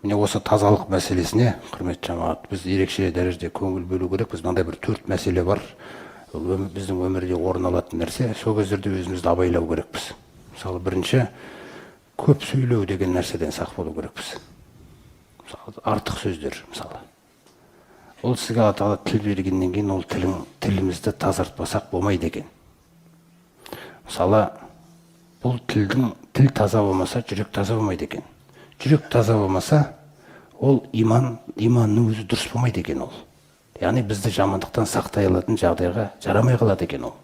Міне, осы тазалық мәселесіне, құрметті жамағат, біз ерекше дәрежеде көңіл бөлу керекпіз. Мынандай бір 4 мәселе бар. Ол біздің өмірде орын алатын нәрсе. Сол кездерде өзімізді абайлау керекпіз. Мысалы, бірінші, көп сөйлеу деген нәрседен сақ болу керекпіз. Мысалы, артық сөздер, мысалы. Ол сізге Алла Тағала тіл бергеннен кейін ол тілімізді тазартпасақ болмайды екен. Мысалы, бұл тіл таза болмаса, жүрек таза болмайды екен. Жүрек таза болмаса, ол иманның өзі дұрыс болмайды екен ол. Яғни бізді жамандықтан сақтай алатын жағдайға жарамай қалады екен ол.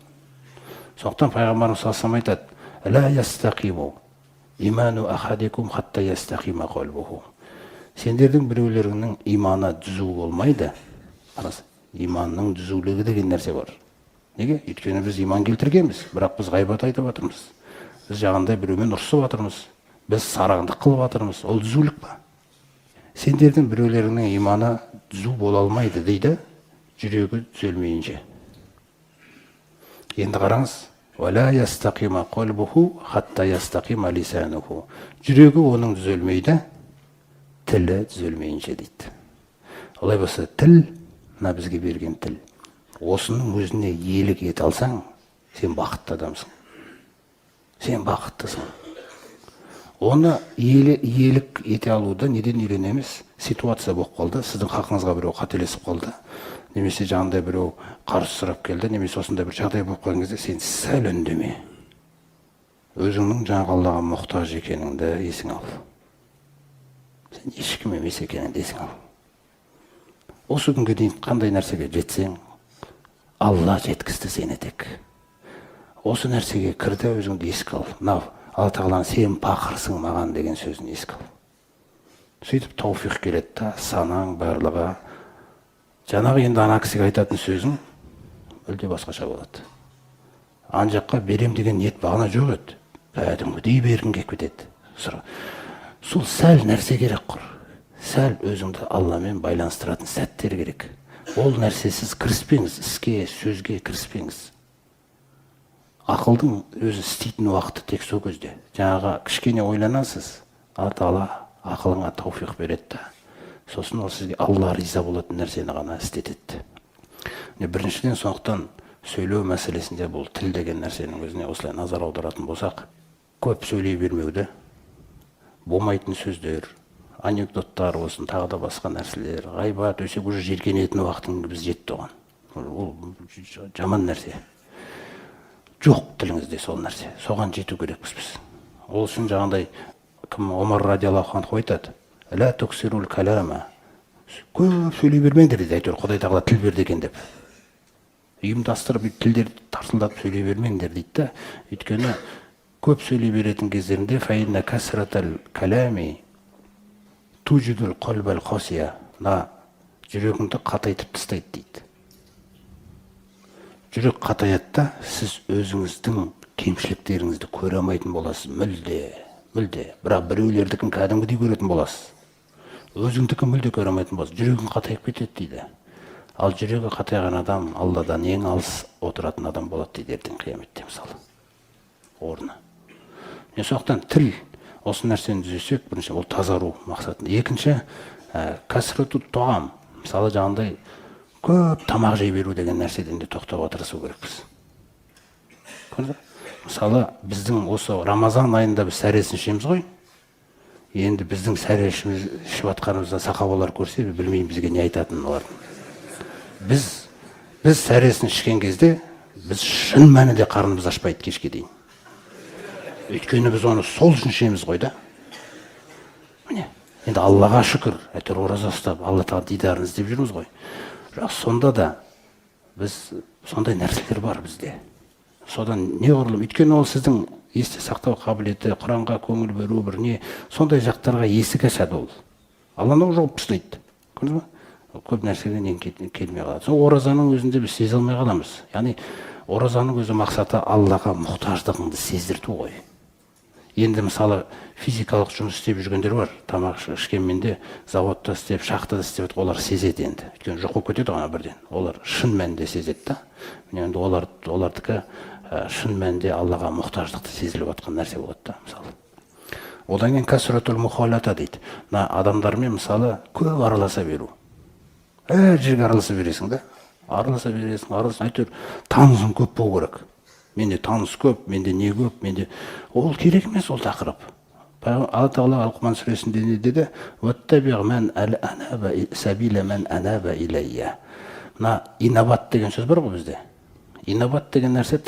Сондықтан пайғамбарымыз саллаллаху алейхи вассалам айтады: «Ла ястақиму иману ахадикум хатта ястақима қалбуху». Сендердің біреулеріңнің иманы түзу болмайды. Қараса, иманның түзулігі деген нәрсе бар. Неге? Өйткені біз иман келтіргенбіз, бірақ біз ғайбат айтып жатырмыз. Біз жаңағындай біреумен ұрысып жатырмыз. Біз сараңдық қылып жатырмыз. Ол түзулік па? Сендердің біреулеріңнің иманы түзу бола алмайды дейді, жүрегі түзелмейінше. Енді қараңыз, «Уәлә ястақима қалбуху хатта ястақима лисануху». Жүрегі оның түзелмейді, тілі түзелмейінше дейді. Олай болса, тіл, мына бізге берген тіл, осының өзіне иелік ете алсаң, сен бақытты адамсың. Сен бақыттысың. Оны иелік ете алуды неден үйренеміз? Ситуация болып қалды, сіздің хақыңызға біреу қателесіп қалды, немесе жаңағындай біреу қарыз сұрап келді, немесе осындай бір жағдай болып қалған кезде сен сәл үндеме. Өзіңнің жаңағы Аллаға мұқтаж екеніңді есіңе ал. Сен ешкім емес екеніңді есіңе ал. Осы күнге дейін қандай нәрсеге жетсең, Алла жеткізді сені тек. Осы нәрсеге кір де, өзіңді еске ал. Мынау Алла Тағаланың сен пақырсың маған деген сөзін еске ал. Сөйтіп тауфиқ келеді да, санаң барлығы. Жаңағы енді ана кісіге айтатын сөзің мүлде басқаша болады. Ана жаққа берем деген ниет бағана жоқ еді. Кәдімгідей бергің келіп кетеді. Сол сәл нәрсе керек құр. Сәл өзіңді Алламен байланыстыратын сәттер керек. Ол нәрсесіз кіріспеңіз, іске, сөзге кіріспеңіз. Ақылдың өзі істейтін уақыты тек сол кезде. Жаңағы кішкене ойланасыз, Алла Тағала ақылыңа тауфиқ береді да. Сосын ол сізге Алла риза болатын нәрсені ғана істетеді. Міне, біріншіден, сондықтан сөйлеу мәселесінде бұл тіл деген нәрсенің өзіне осылай назар аударатын болсақ, көп сөйлей бермеуді, болмайтын сөздер, анекдоттар болсын, тағы да басқа нәрселер, ғайбат, өсек, уже жеркенетін уақытың біз жетті оған. Ол жаман нәрсе. Жоқ тіліңізде сол нәрсе. Соған жету керекпіз біз. Ол үшін жаңағындай кім, Омар радиаллаху анху айтады: «Ла туксирул калама». Көп сөйлей бермеңдер дейді, әйтеуір Құдай Тағала тіл берді екен деп. Ұйымдастырып тілдерді тарсылдатып сөйлей бермеңдер дейді да. Өйткені көп сөйлей беретін кездерінде фаинна касратал калами тужидул қалбал қасия, мына жүрегіңді қатайтып тастайды дейді. Жүрек қатаяды да, сіз өзіңіздің кемшіліктеріңізді көре алмайтын боласыз мүлде, мүлде. Бірақ біреулердікін кәдімгідей көретін боласыз. Өзіңдікін мүлде көре алмайтын боласыз. Жүрегің қатайып кетеді дейді. Ал жүрегі қатайған адам Алладан ең алыс отыратын адам болады дейді ертең қияметте, мысалы. Орны. Міне, сондықтан тіл осы нәрсені түзесек, бірінші ол тазару мақсатында. Екінші, кәсірату тоғам. Мысалы, жаңағындай көп тамақ жей беру деген нәрседен де тоқтауға тырысу керекпіз. Көрдіңіз ба? Мысалы, біздің осы Рамазан айында біз сәресін ішеміз ғой. Енді біздің сәре ішіп жатқанымызда сахабалар көрсе, білмеймін бізге не айтатынын олардың. Біз сәресін ішкен кезде біз шын мәнінде қарнымыз ашпайды кешке дейін. Өйткені біз оны сол үшін ішеміз ғой да. Міне, енді Аллаға шүкір, әйтеуір ораза ұстап, Алла Тағала дидарын іздеп жүрміз ғой. Бірақ сонда да біз сондай нәрселер бар бізде. Содан неғұрлым, өйткені ол сіздің есте сақтау қабілеті, Құранға көңіл бөлу, бір не, сондай жақтарға есік ашады ол. Ал анау жауып тастайды. Көрдіңіз ба? Көп нәрседен келмей қалады. Сол оразаның өзінде біз сезе алмай қаламыз. Яғни оразаның өзі мақсаты Аллаға мұқтаждығыңды сездірту ғой. Енді мысалы физикалық жұмыс істеп жүргендер бар, тамақ ішкенмен де заводта істеп, шахтада істеп жатқан, олар сезеді енді. Өйткені жоқ болып кетеді ғой ана бірден. Олар шын мәнінде сезеді да. Міне, енді олардікі шын мәнінде Аллаға мұқтаждықты сезіліп жатқан нәрсе болады да, мысалы. Одан кейін кәсратул мухалата дейді. Мына адамдармен мысалы көп араласа беру. Әр жерге араласа бересің да. Араласа бересің, араласа, әйтеуір танысың көп болу керек. Менде таныс көп, менде не көп, менде... Ол керек емес ол тақырып. Алла Тағала Ал-Лұқман сүресінде не деді? «Уаттаби ман анаба сабила ман анаба илайя». Мына инабат деген сөз бар ғой бізде. Инабат деген нәрсе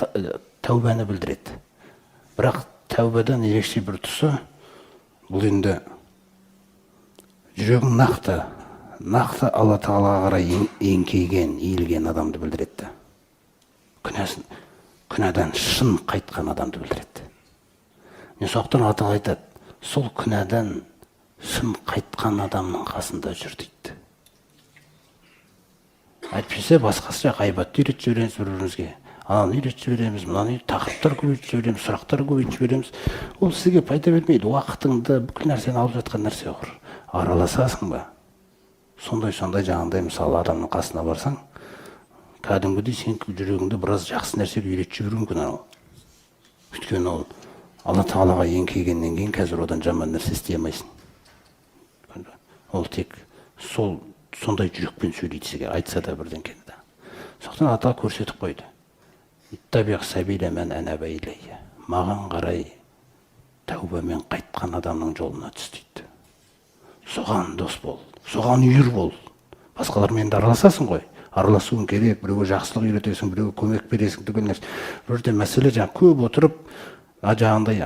тәубаны білдіреді. Бірақ тәубадан ерекше бір тұсы, бұл енді жүрегің нақты Алла Тағалаға қарай еңкейген, иілген адамды білдіреді. Күнәдан шын қайтқан адамды білдіреді. Мен сондықтан Алла Тағала айтады, сол күнәдан шын қайтқан адамның қасында жүр дейді. Әйтпесе басқасы ғайбатты үйретіп жібереміз бір-бірімізге. Ананы үйретіп жібереміз, мынаны тақырыптар көбейтіп жібереміз, сұрақтар көбейтіп жібереміз. Ол сізге пайда бермейді, уақытыңды, бүкіл нәрсені алып жатқан нәрсе ғой. Араласасың ба? Сондай-сондай жаңағындай мысалы адамның қасына барсаң, кәдімгідей сен жүрегіңді біраз жақсы нәрсеге үйретіп жіберуі мүмкін анау. Өйткені ол Алла Тағалаға еңкейгеннен кейін қазір одан жаман нәрсе істей алмайсың. Ол тек сол сондай жүрекпен сөйлейді сізге, айтса да бірдеңкені да. Сондықтан Алла Тағала көрсетіп қойды. Иттабиғ сабила ман анаба илайя. Маған қарай тәубамен қайтқан адамның жолына түс дейді. Соған дос бол, соған үйір бол. Басқалармен де араласасың ғой. Араласуың керек, біреуге жақсылық үйретесің, біреуге көмек бересің, түгел нәрсе. Бұл жерде мәселе жаңа көп отырып, жаңағындай,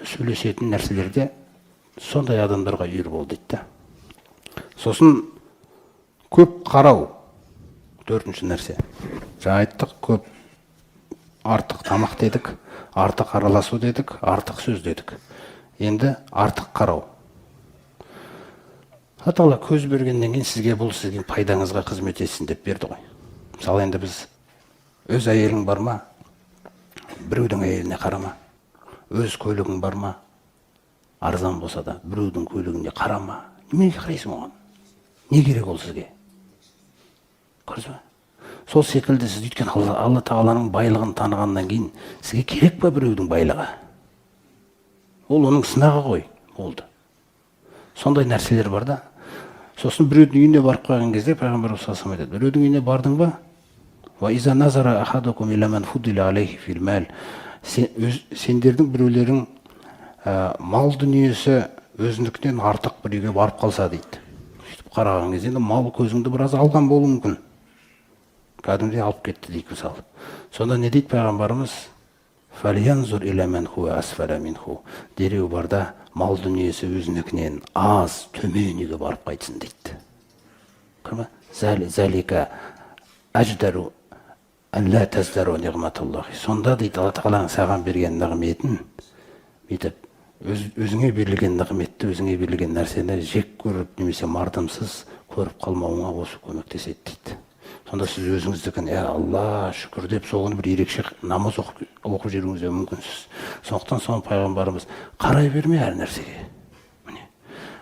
сөйлесетін нәрселерде сондай адамдарға үйір бол дейді да. Сосын көп қарау, төртінші нәрсе. Жаңа айттық, көп артық тамақ дедік, артық араласу дедік, артық сөз дедік. Енді артық қарау. Алла Тағала көз бергеннен кейін сізге бұл сіздің пайдаңызға қызмет етсін деп берді ғой. Мысалы енді біз өз әйелің бар ма, біреудің әйеліне қарама. Өз көлігің бар ма, арзан болса да біреудің көлігіне қарама. Неменеге қарайсың оған? Не керек ол сізге? Көрдіңіз ба? Сол секілді сіз өйткені Алла Тағаланың байлығын танығаннан кейін сізге керек па біреудің байлығы? Ол оның сынағы ғой, болды. Сондай нәрселер бар да. Сосын біреудің үйіне барып қойған кезде пайғамбарымыз саллаллаху алейхи вассалам айтады, біреудің үйіне бардың ба? Уа иза назара ахадукум иля ман фуддила алейхи фил мал. Сендердің біреулерің, мал дүниесі өзінікінен артық бір үйге барып қалса дейді. Сөйтіп қараған кезде енді мал көзіңді біраз алған болуы мүмкін. Кәдімгідей алып кетті дейік мысалы. Сонда не дейді пайғамбарымыз? Фалянзур иля ман хуа асфала минху. Дереу барда мал дүниесі өзінікінен аз, төмен үйге барып қайтсын дейді. Көрме? Залика аждару ан ла таздару ниғматаллахи. Сонда дейді Алла Тағаланың саған берген нығметін, бүйтіп өзіңе берілген нығметті, өзіңе берілген нәрсені жек көріп немесе мардымсыз көріп қалмауыңа осы көмектеседі дейді. Сонда сіз өзіңіздікін, Алла шүкір деп сол күні бір ерекше намаз оқып жіберуіңіз де мүмкінсіз. Сондықтан соны пайғамбарымыз қарай берме әр нәрсеге. Міне,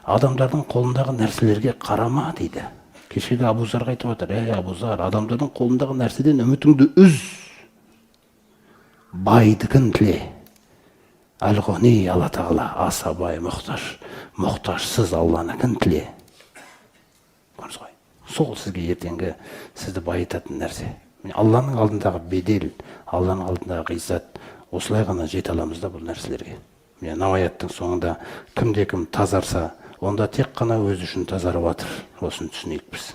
адамдардың қолындағы нәрселерге қарама дейді. Кешегі Абу Зарға айтып жатыр, ей Абу Зар, адамдардың қолындағы нәрседен үмітіңді үз. Байдікін тіле. Әл-Ғани Алла Тағала аса бай, мұқтаж, мұқтажсыз Алланікін тіле. Көрдіңіз ғой. Сол сізге ертеңгі сізді байытатын нәрсе. Міне, Алланың алдындағы бедел, Алланың алдындағы ғиззат, осылай ғана жете аламыз да бұл нәрселерге. Міне, мынау аяттың соңында кімде кім тазарса, онда тек қана өзі үшін тазарып жатыр. Осыны түсінейік біз.